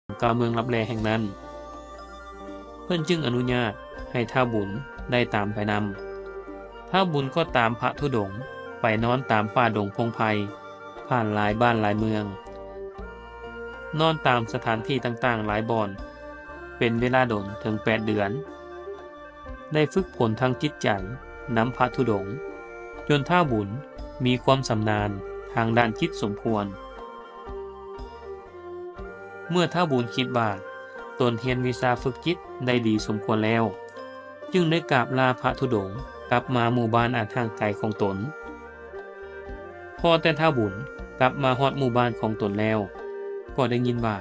ກ່າວເມືອງລັບແລແຫ່ງນັ້ນ. ເພິ່ນຈຶ່ງອະນຸຍາດໃຫ້ທ້າວບຸນໄດ້ຕາມໄປນຳ. ທ້າວບຸນກໍຕາມພະທຸດົງໄປນອນຕາມປ່າດົງພົງໄພ, ຜ່ານຫຼາຍບ້ານຫຼາຍເມືອງ, ນອນຕາມສະຖານທີ່ຕ່າງໆຫຼາຍບ່ອນ ເປັນເວລາດົນເຖິງແປດເດືອນ. ໄດ້ຝຶກຝົນທາງຈິດໃຈນຳພະທຸດົງ ຈົນທ້າວບຸນມີຄວາມຊຳນານທາງດ້ານຈິດສົມຄວນ. ເມື່ອທ້າວບຸນຄິດວ່າຕົນຮຽນວິຊາຝຶກຈິດໄດ້ດີສົມຄວນແລ້ວ, ຈຶ່ງໄດ້ກາບລາພະທຸດົງກັບມາໝູ່ບ້ານອັນຫ່າງໄກຂອງຕົນ. ພໍແຕ່ທ້າວບຸນກັບມາຮອດໝູ່ບ້ານຂອງຕົນແລ້ວ, ກໍໄດ້ຍິນວ່າ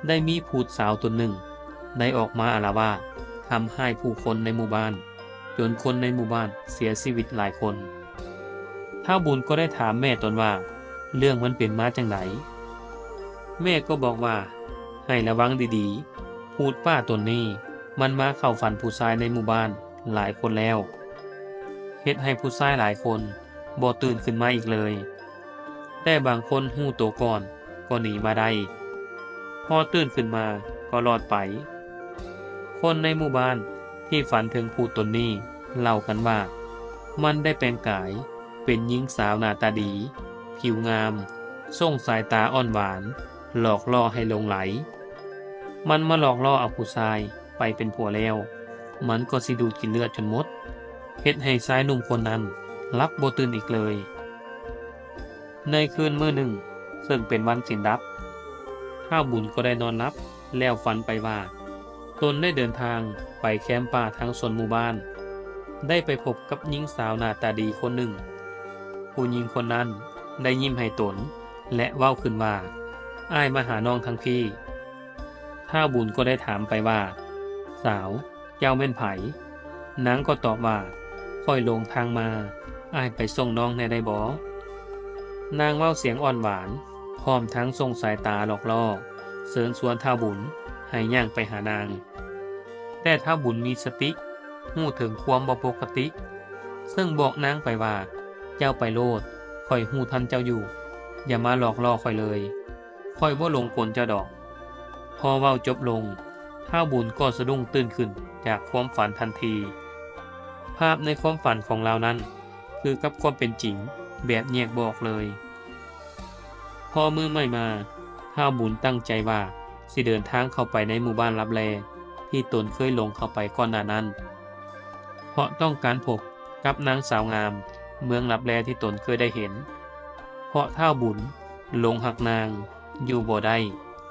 ໄດ້ມີພູດຊາວຕົນໜຶ່ງໄດ້ອອກມາອາລະວາດທຳຮ້າຍຜູ້ຄົນໃນໝູ່ບ້ານ, ຈົນຄົນໃນໝູ່ບ້ານເສຍຊີວິດຫຼາຍຄົນ. ທ້າວບຸນກໍໄດ້ຖາມແມ່ຕົນວ່າເລື່ອງມັນເປັນມາຈັ່ງໃດ? ແມ່ກໍບອກວ່າໃຫ້ລະວັງດີໆ, ພູດປ້າຕົນນີ້ມັນມາເຂົ້າຝັນຜູ້ຊາຍໃນໝູ່ບ້ານຫຼາຍຄົນແລ້ວ, ເຮັດໃຫ້ຜູ້ຊາຍຫຼາຍຄົນບໍ່ຕື່ນຂຶ້ນມາອີກເລີຍ. ແຕ່ບາງຄົນຮູ້ໂຕກ່ອນກໍໜີມາໄດ້, ພໍຕື່ນຂຶ້ນມາກໍລອດໄປ. ຄົນໃນໝູ່ບ້ານທີ່ຝັນເຖິງພູດຕົນນີ້ເລົ່າກັນວ່າ ມັນໄດ້ແປງກາຍເປັນຍິງສາວໜ້າຕາດີ, ຜິວງາມ, ສົ່ງສາຍຕາອ່ອນຫວານ, ຫຼອກລ່ອໃຫ້ຫຼົງໄຫຼ. ມັນມາຫຼອກລ່ອເອົາຜູ້ຊາຍ ໄປເປັນຜົວແລ້ວ, ມັນກໍຊິດູດກິນເລືອດຈົນໝົດ, ເຮັດໃຫ້ຊາຍໜຸ່ມຄົນນັ້ນຫຼັບບໍ່ຕື່ນອີກເລີຍ. ໃນຄືນມື້ໜຶ່ງເຊິ່ງເປັນວັນສິນດັບ, ທ້າວບຸນກໍໄດ້ນອນຫຼັບແລ້ວຝັນໄປວ່າ ຕົນໄດ້ເດີນທາງໄປແຄມປ່າທາງສວນໝູ່ບ້ານ, ໄດ້ໄປພົບກັບຍິງສາວໜ້າຕາດີຄົນໜຶ່ງ. ຜູ້ຍິງຄົນນັ້ນໄດ້ຍິ້ມໃຫ້ຕົນ ແລະ ເວົ້າຂຶ້ນວ່າ, ອ້າຍມາຫານ້ອງທາງພີ້. ທ້າວບຸນກໍໄດ້ຖາມໄປວ່າ, ສາວ, ເຈົ້າແມ່ນໃຜ? ນາງກໍຕອບວ່າ, ຂ້ອຍຫຼົງທາງມາ, ອ້າຍໄປສົ່ງນ້ອງແດ່ໄດ້ບໍ່? ນາງເວົ້າສຽງອ່ອນຫວານ, ພ້ອມທັງສົ່ງສາຍຕາຫຼອກລໍ້, ເຊີນຊວນທ້າວບຸນໃຫ້ຍ່າງໄປຫານາງ. ແຕ່ທ້າວບຸນມີສະຕິ, ຮູ້ເຖິງຄວາມບໍ່ປົກກະຕິ, ເຊິ່ງບອກນາງໄປວ່າ, ເຈົ້າໄປໂລດ, ຂ້ອຍຮູ້ທັນເຈົ້າຢູ່, ຢ່າມາຫຼອກລໍ້ຂ້ອຍເລີຍ. ຂ້ອຍບໍ່ຫຼົງກົນເຈົ້າດອກ. ພໍເວົ້າຈົບລົງ, ທ້າວບຸນກໍສະດຸ້ງຕື່ນຂຶ້ນຈາກຄວາມຝັນທັນທີ. ພາບໃນຄວາມຝັນຂອງລາວນັ້ນ ຄືກັບຄວາມເປັນຈິງແບບແຍກບໍ່ອອກເລີຍ. ພໍມື້ໃໝ່ມາ, ທ້າວບຸນຕັ້ງໃຈວ່າຊິເດີນທາງເຂົ້າໄປໃນໝູ່ບ້ານລັບແລທີ່ຕົນເຄີຍຫຼົງເຂົ້າໄປກ່ອນໜ້ານັ້ນ, ເພາະຕ້ອງການພົບກັບນາງສາວງາມເມືອງລັບແລທີ່ຕົນເຄີຍໄດ້ເຫັນ. ເພາະທ້າວບຸນຫຼົງຮັກນາງ, ຢູ່ບໍ່ໄດ້,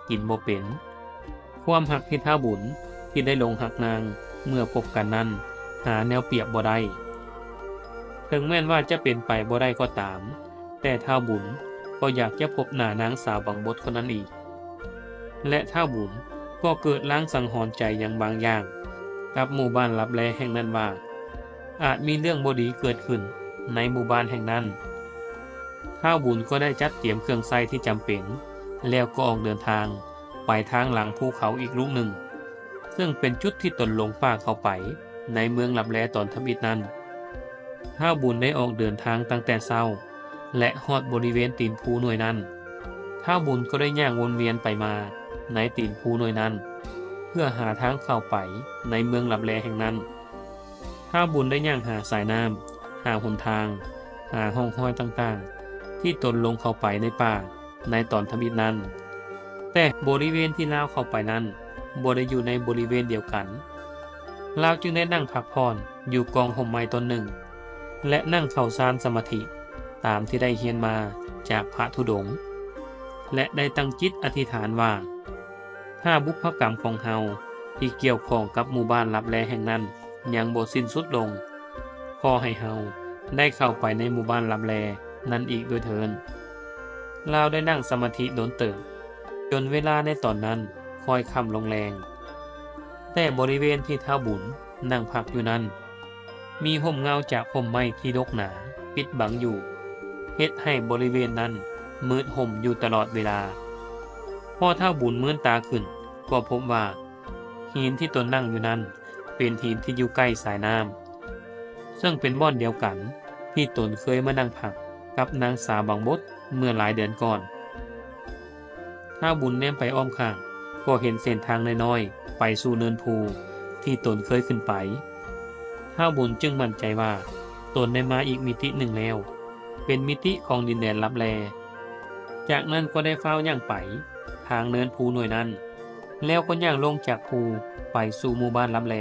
ກິນບໍ່ເປັນ. ຄວາມຮັກທີ່ທ້າວບຸນທີ່ໄດ້ຫຼົງຮັກນາງເມື່ອພົບກັນນັ້ນ ຫາແນວປຽບບໍ່ໄດ້. ເຖິງແມ່ນວ່າຈະເປັນໄປບໍ່ໄດ້ກໍຕາມ, ແຕ່ທ້າວບຸນກໍຢາກຈະພົບໜ້ານາງສາວບັງບົດຄົນນັ້ນອີກ. ແລະ ທ້າວບຸນກໍເກີດລາງສັງຫອນໃຈຫຍັງບາງຢ່າງກັບໝູ່ບ້ານລັບແລແຫ່ງນັ້ນວ່າ ອາດມີເລື່ອງບໍ່ດີເກີດຂຶ້ນໃນໝູ່ບ້ານແຫ່ງນັ້ນ. ທ້າວບຸນກໍໄດ້ຈັດຕຽມເຄື່ອງໃຊ້ທີ່ຈຳເປັນ ແລ້ວກໍອອກເດີນທາງໄປທາງຫຼັງພູເຂົາອີກລູກໜຶ່ງ, ເຊິ່ງເປັນຈຸດທີ່ຕົນຫຼົງປ່າເຂົ້າໄປໃນເມືອງລັບແລຕອນທຳອິດນັ້ນ. ທ້າວບຸນໄດ້ອອກເດີນທາງຕັ້ງແຕ່ເຊົ້າ ແລະ ຮອດບໍລິເວນຕີນພູໜ່ວຍນັ້ນ. ທ້າວບຸນກໍໄດ້ຍ່າງວົນວຽນໄປມາໃນຕີນພູໜ່ວຍນັ້ນ ເພື່ອຫາທາງເຂົ້າໄປໃນເມືອງລັບແລແຫ່ງນັ້ນ. ທ້າວບຸນໄດ້ຍ່າງຫາສາຍນ້ຳ, ຫາຫົນທາງ, ຫາຮ່ອງຮອຍຕ່າງໆ ທີ່ຕົນຫຼົງເຂົ້າໄປໃນປ່າໃນຕອນທຳອິດນັ້ນ. ແຕ່ບໍລິເວນທີ່ລາວເຂົ້າໄປນັ້ນ ບໍ່ໄດ້ຢູ່ໃນບໍລິເວນດຽວກັນ. ລາວຈຶ່ງໄດ້ນັ່ງພັກຜ່ອນຢູ່ກອງຮົ່ມໄມ້ຕົ້ນໜຶ່ງ ແລະ ນັ່ງເຂົ້າຊານສະມາທິຕາມທີ່ໄດ້ຮຽນມາຈາກພະທຸດົງ ແລະ ໄດ້ຕັ້ງຈິດອະທິຖານວ່າ ຖ້າບຸບພະກຳຂອງເຮົາທີ່ກ່ຽວຂ້ອງກັບໝູ່ບ້ານລັບແລແຫ່ງນັ້ນຍັງບໍ່ສິ້ນສຸດລົງ, ຂໍໃຫ້ເຮົາໄດ້ເຂົ້າໄປໃນໝູ່ບ້ານລັບແລນັ້ນອີກດ້ວຍເທີ້ນ. ລາວໄດ້ນັ່ງສະມາທິດົນເຕີບ, ຈົນເວລາໃນຕອນນັ້ນຄ່ອຍຄ່ຳລົງແລງ. ແຕ່ບໍລິເວນທີ່ທ້າວບຸນນັ່ງພັກຢູ່ນັ້ນ ມີຮົ່ມເງົາຈາກຮົ່ມໄມ້ທີ່ດົກໜາປິດບັງຢູ່, ເຮັດໃຫ້ບໍລິເວນນັ້ນມືດຫົ່ມຢູ່ຕະຫຼອດເວລາ. ພໍທ້າວບຸນເມີນຕາຂຶ້ນ ກໍພົບວ່າຫີນທີ່ຕົນນັ່ງຢູ່ນັ້ນ ເປັນຫີນທີ່ຢູ່ໃກ້ສາຍນ້ຳ, ເຊິ່ງເປັນບ່ອນດຽວກັນທີ່ຕົນເຄີຍມານັ່ງພັກກັບນາງສາວບັງບົດເມື່ອຫຼາຍເດືອນກ່ອນ. ທ້າວບຸນແນມໄປອ້ອມຂ້າງ, ກໍເຫັນເສັ້ນທາງນ້ອຍໆ ໄປສູ່ເນີນພູທີ່ຕົນເຄີຍຂຶ້ນໄປ. ທ້າວບຸນຈຶ່ງໝັ້ນໃຈວ່າຕົນໄດ້ມາອີກມິຕິໜຶ່ງແລ້ວ, ເປັນມິຕິຂອງດິນແດນລັບແລ. ຈາກນັ້ນກໍໄດ້ຟ້າວຍ່າງໄປທາງເນີນພູໜ່ວຍນັ້ນ, ແລ້ວກໍຍ່າງລົງຈາກພູໄປສູ່ໝູ່ບ້ານລັບແລ.